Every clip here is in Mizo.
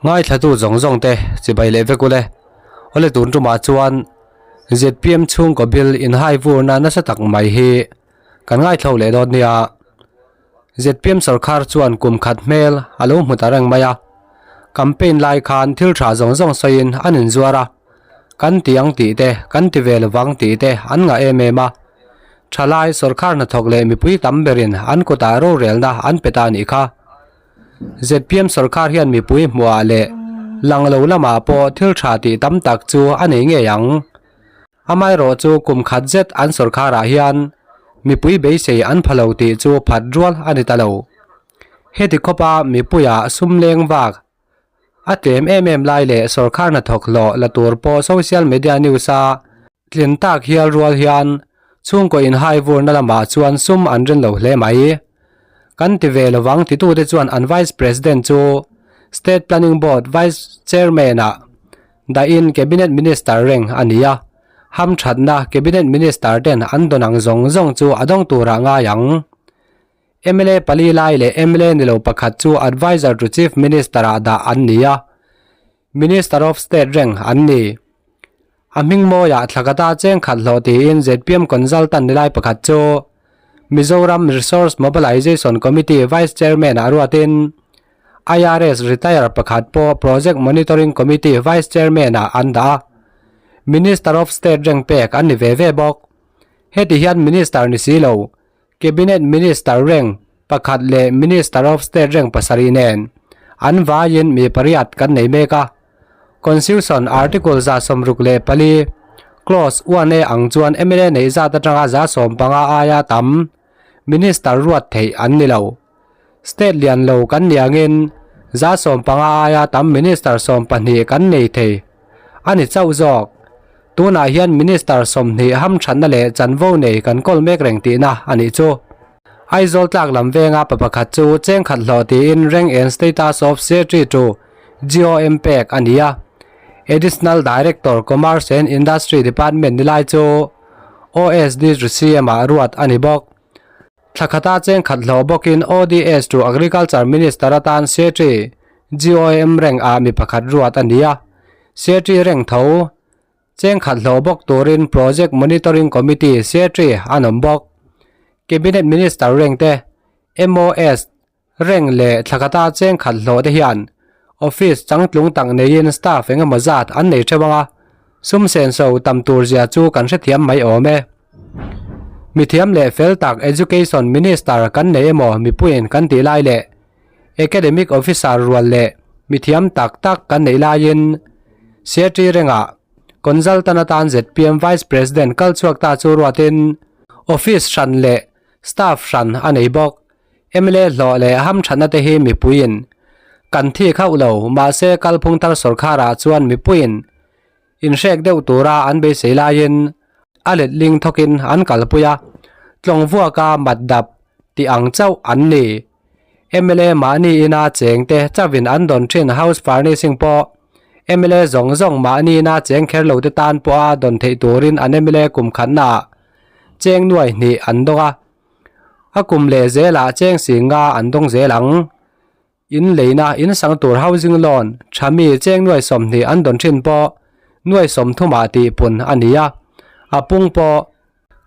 Ngaithlatu zawng zawng te chibai leh vek ule. Awle tun tumah chuan zpm chhungkaw bill inhai vurna nasa tak mai hi kan ngaithlo leh dawn nia. Zpm sorkar chuan kum khat hmel a lo hmu ta reng mai a. Campaign lai khan thil tha zawng zawng sawiin an inzuar a. Kan ti ang tih te, kan ti ve lovang tih te an ngah em em a. Thalai sorkar hnathawk leh mipui tam berin an kutah rorelna an pe ta a nih kha. Zpm sorkar hian mipui hmuhah leh lang lo lamah pawh thil tha tih tam tak chu a nei ngei ang. Amaherawh chu kum khat zet an sorkarah hian mipui beisei an pha lo tih chu phat rual a ni ta lo. Heti khawpa mipuia sum leng vak a tlem em em lai leh sorkar hnathawk hlawh la tur pawh social media news-a tlin tak hial rual hian chhungkaw inhai vurna lamah chuan sum an rin lo hle mai. Kan ti ve lovang titute chuan an Vice President chu State Planning Board Vice Chairman-ah dahin Cabinet Minister reng a ni a, hamthatna Cabinet Minister ten an dawn ang zawng zawng chu a dawng turah ngai ang. Mla pali lai leh mla ni lo pakhat chu Adviser to Chief Minister-ah dah an ni a, Minister of State reng an ni. A hming mawiah thlakata cheng khat hlawh tiin zpm Consultant ni lai pakhat chu Mizoram Resource Mobilisation Committee Vice Chairman-ah ruatin IRS retire pakhat pawh Project Monitoring Committee Vice Chairman-ah an dah a, Minister of State reng pek an ni ve ve bawk. Heti hian Minister ni si lo, Cabinet Minister reng pakhat leh Minister of State reng pasarih nen an vaiin mi pariat kan nei mek a. Constitution Article 64 Clause 1A ang chuan mla neih zat atanga 75 aia tam Minister ruat theih an ni lo. State lian lo kan nih angin 15 aia tam Minister 12 kan nei thei a ni chauh zawk. Tunah hian Minister 20 hamthatna leh chanvo nei kan kawl mek reng tihna a nih chu. Aizawl tlak lam venga pa pakhat chu chengkhat hlawh tiin Rank and Status of Secretary to GOM pek a ni a. Additional Director Commerce and Industry Department ni lai chu OSD to CM ah ruat a ni bawk. Thla khata chengkhat hlawh bawkin ODS to Agriculture Minister atan Secretary GOM rank ah mi pakhat ruat a ni a. Secretary rank tho chengkhat hlawh bawk turin Project Monitoring Committee Secretary an awm bawk. Cabinet Minister rank te, MOS rank leh thla khata chengkhat hlawh te hian office changtlung tak neiin staff eng emaw zat an nei theuh ang a, sum senso tam tur zia chu kan hrethiam mai awm e. Mithiam leh fel tak Education Minister kan nei emaw mipuiin kan tih lai leh Academic Officer rual leh mithiam tak tak kan neih laiin Secretary rengah Consultant atan zpm Vice President kal chhuak ta chu ruatin Office hran leh Staff hran a nei bawk. Mla hlawh leh hamthatna te hi mipuiin kan thik hauh lo mahse kalphung thar sawrkharah chuan mipuiin inhrek deuh tura an beisei laiin a letling thawkin an kalpui a, tlawng vuaka mat dap tih ang chauh an ni. Mla mahni ina cheng te chauhin an dawn thin house furnishing pawh mla zawng zawng mahni ina cheng kher lo te tan pawha dawn theih turin an mla kum khatnaah cheng nuai hnih an dawng a, a kum leh zelah cheng si nga an dawng zel ang. In leina in sang tur housing loan tha mi cheng nuai 20 an dawn thin pawh nuai 30 ah tih pun a ni a, a pung pawh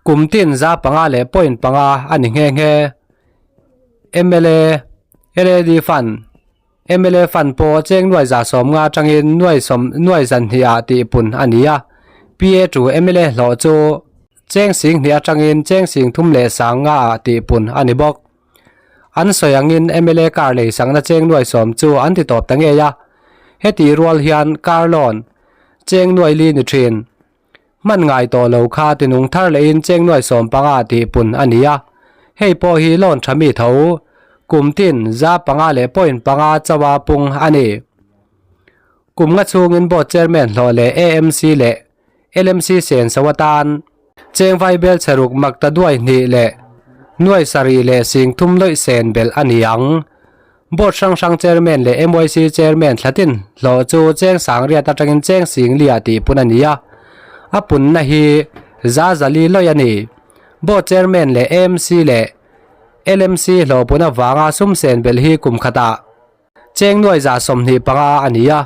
kum tin za panga leh point panga a ni nghe nghe. Mla, LAD fund, mla fund pawh cheng nuai 150 atangin nuai sawm nuai 2 ah tih pun a ni a, PA to mla hlawh chu cheng 20 atangin cheng 30 leh 50 ah tih pun a ni bawk. An sawi angin mla car lei sakna cheng nuai 10 chu an ti tawp ta ngei a, heti rual hian car loan cheng nuai li ni thin. Hman ngai tawh lo kha tinung thar lehin cheng nuai 15 tih pun a ni a, hei pawh hi loan tha mi tho kum tin za panga leh point panga chawa pung a ni. Kum nga chhungin board chairman hlawh leh AMC leh LMC sen so atan cheng vai bel chheruk mak ta duai hnih leh nuai sarih leh sing thum lawih sen belh a ni ang. Board hrang hrang chairman leh MYC chairman thlatin hlawh chu cheng sang riat atangin cheng sing lia tih pun a ni a, a punna hi za zali lawih a ni. Board chairman leh AMC leh LMC hlawh pun avanga sum sen belh hi kum khatah. Cheng nuai 25 a ni a,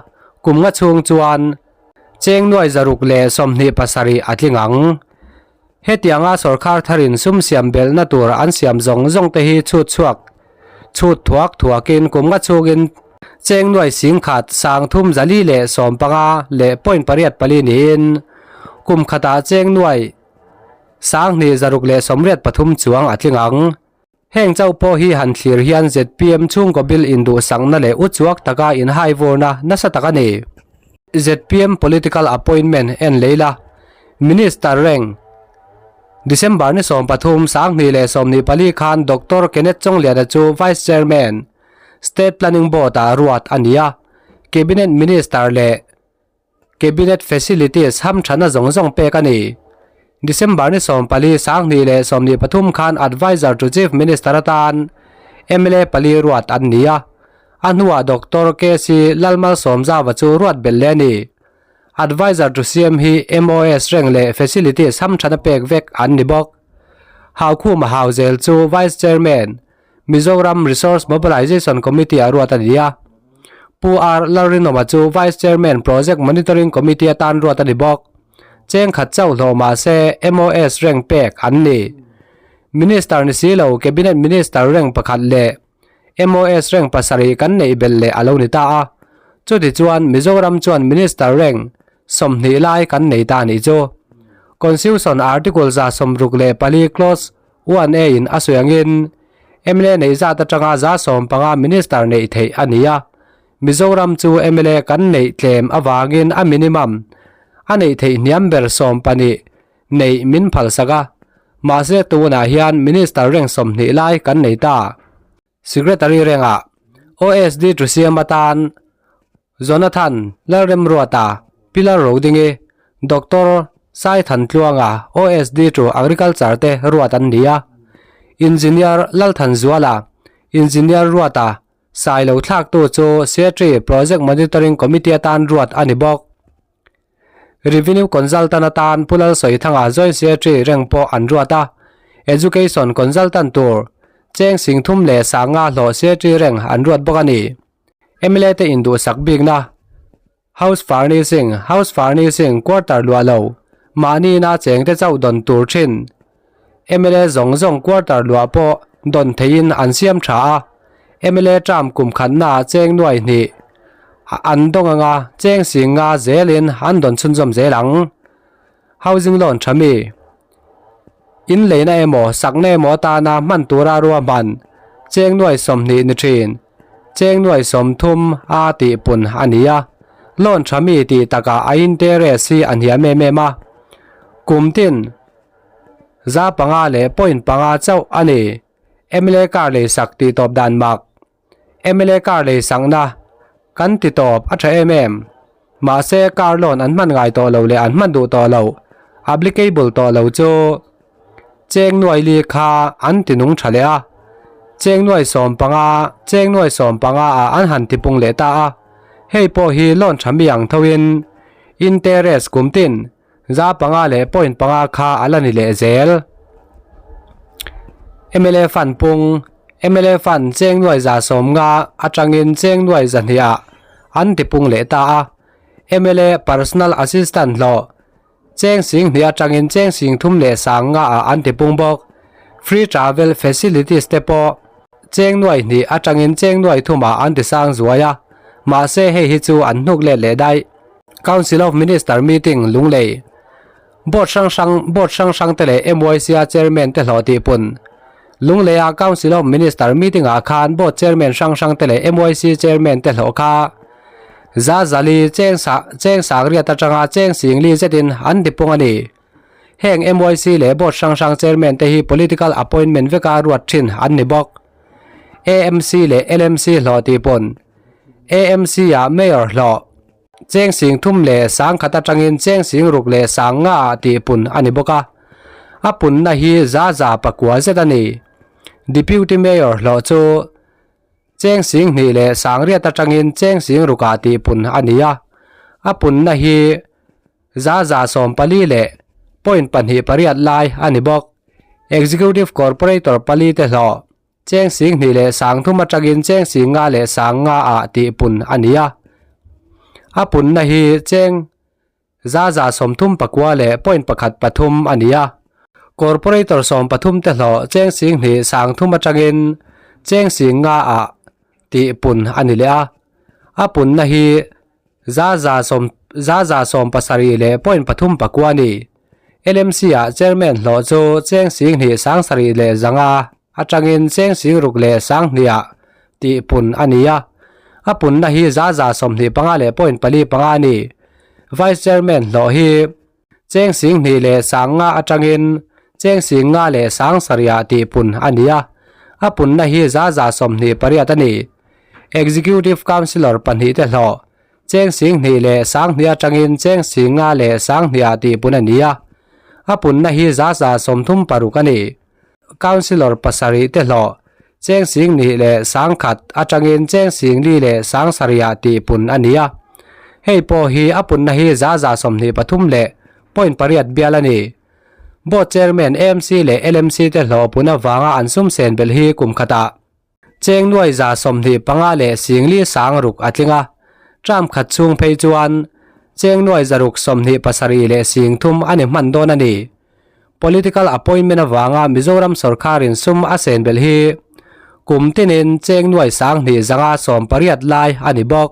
kum nga chhung chuan cheng nuai 627 a tling ang. Hetianga sawrkhar tharin sum siam belhna tur an siam zawng zawng te hi chhut chhuak chhut thuak thuakin kum nga chhungin cheng nuai singkhat sang thum zali leh sawmpanga leh point pariat pali niin kum khatah cheng nuai sang hnih zaruk leh sawmriat pathum chuang a tling ang. Heng chauh pawh hi han thlir hian zpm chhungkaw bill induhsakna leh uchuak taka inhaivurna nasa tak a ni. Zpm political appointment en lei la, Minister reng December ni 13, 2024 khan Doctor Kenneth Chawngliana chu Vice Chairman, State Planning Board-ah ruat a ni a, Cabinet Minister leh Cabinet Facilities hamthana zawng zawng pek a ni. December ni 14, 2023 khan Adviser to Chief Minister atan mla pali ruat an ni a, a hnuah Doctor KC Lalmalsawmzava chu ruat belh leh a ni. Adviser to CM hi MOS reng leh Facilities hamthana pek vek an ni bawk. Haukhuma Hauzel chu Vice Chairman, Mizoram Resource Mobilisation Committee a ruat a ni a. Pu R Lalrinawma chu Vice Chairman Project Monitoring Committee atan ruat a ni bawk. Cheng khat chauh hlawh mah se MOS rank pek an ni. Minister ni si lo Cabinet Minister rank pakhat leh MOS rank pasarih kan neih belh leh a lo ni ta a. Chutichuan Mizoram chuan Minister rank 20 lai kan nei ta a nih chu. Constitution Article 64 Clause 1A in a sawi angin mla neih zat atanga 15 Minister neih theih a ni a, Mizoram chu mla kan neih tlem avangin a minimum a neih theih hniam ber 12 neih min phalsak a, mahse tunah hian Minister reng 20 lai kan nei ta. Secretary rengah OSD thu siam atan Jonathan Lalremruata, Pilar Rodingi, Doctor Saithan Tluanga OSD thu Agriculture te ruat an ni a. Engineer Lalthanzuala, Engineer Ruata, Sailo thlaktu chu Secretary Project Monitoring Committee atan ruat a ni bawk. Revenue Consultant atan Pu Lalsawithanga Joint Secretary reng pawh an ruat a, Education Consultant tur Cheng Sing Thum leh Sanga hlawh Secretary reng an ruat bawk a ni. Mla te induhsak bikna House Furnishing House Furnishing Quarter luah lo mahni ina cheng te chauh dawn tur thin mla zawng zawng quarter luah pawh dawn theihin an siam tha a, mla term kum khatnaah cheng nuai hnih an dawng anga cheng sing nga zelin an dawn chhunzawm zel ang. Housing loan tha mi in leina emaw sakna emaw atana hman tura ruahman cheng nuai 20 ni thin cheng nuai 30 a tih pun a ni a, loan tha mi tih takah a interest hi a hniam em em a, kum tin. 5 leh point panga chauh a ni. Mla car lei sak tih tawp dan mak. Mla car lei sakna kan ti tawp a tha em em. Mahse car loan an hman ngai tawh lo leh an hman duh tawh lo, applicable tawh lo chu cheng nuai li kha an ti nung tha leh a. Cheng nuai 15, cheng nuai 15 ah an han ti pung leh ta a. Hei pawh hi loan tha mi ang thoin interest kum tin 5 leh point panga kha a la ni leh zel. Mla fund pung, mla fund cheng nuai 150 atangin cheng nuai 200 ah an ti pung leh ta a. Mla personal assistant hlawh cheng 10,000 atangin cheng 30,000 leh 500 ah an ti pung bawk. Free travel facilities te pawh cheng nuai hnih atangin cheng nuai thum ah an ti sang zuai a, mahse hei hi chu an hnuk let leh daih. Council of Minister meeting Lunglei Board hrang hrang Board hrang hrang te leh MYC a Chairman te hlawh tih pun Lunglei a Council of Minister meeting ah khan Board Chairman hrang hrang te leh MYC Chairman te hlawh kha za zali cheng sa cheng sang riat atanga cheng sing li zetin an ti pung a ni. Heng MYC leh Board hrang hrang Chairman te hi political appointment veka ruat thin an ni bawk. AMC leh LMC hlawh tih pun AMC ah Mayor hlawh cheng sing thum leh sang khat atangin cheng sing ruk leh sang nga ah tih pun a ni bawk a. A punna hi za za pakua zet a ni. Deputy Mayor hlawh chu cheng sing hnih leh sang riat atangin cheng sing ruk ah tih pun a ni a. A punna hi za za 14 leh point pahnih pariat lai a ni bawk. Executive Corporator pali te hlawh. Cheng 20 leh 30 atangin cheng 50 leh 50 ah tih pun a ni a. A punna hi cheng 139 leh point pakhat pathum a ni a. Corporator 13 te hlawh cheng 20 30 atangin cheng 50 ah tih pun a ni leh a. A punna hi 170 leh point pathum pakua a ni. LMC ah Chairman hlawh chu cheng 20 7 leh zanga atangin cheng 6 leh 2 ah tih pun a ni a. A punna hi 125 leh point pali panga a ni. Vice Chairman hlawh hi cheng 20 leh 50 atangin cheng 50 leh 7 ah tih pun a ni a. A punna hi 128 a ni. Executive Councillor pahnih te hlawh cheng 20 leh 20 atangin cheng 50 leh 20 ah tih pun a ni a. A punna hi 136 a ni. Councillor pasarih te hlawh cheng 20 leh 100 atangin cheng 40 leh 7 ah tih pun a ni a. Hei pawh hi a punna hi 123 leh point pariat bial a ni. Board Chairman AMC leh LMC te hlawh pun avanga an sum sen belh hi kum khatah cheng nuai 25 leh 40 sang ruk a tling a. Term khat chhung phei chuan cheng nuai 627 leh 30 a ni hman dawn a ni. Political appointment avanga Mizoram sorkarin sum a sen belh hi kum tinin cheng nuai 2 zanga 18 lai a ni bawk.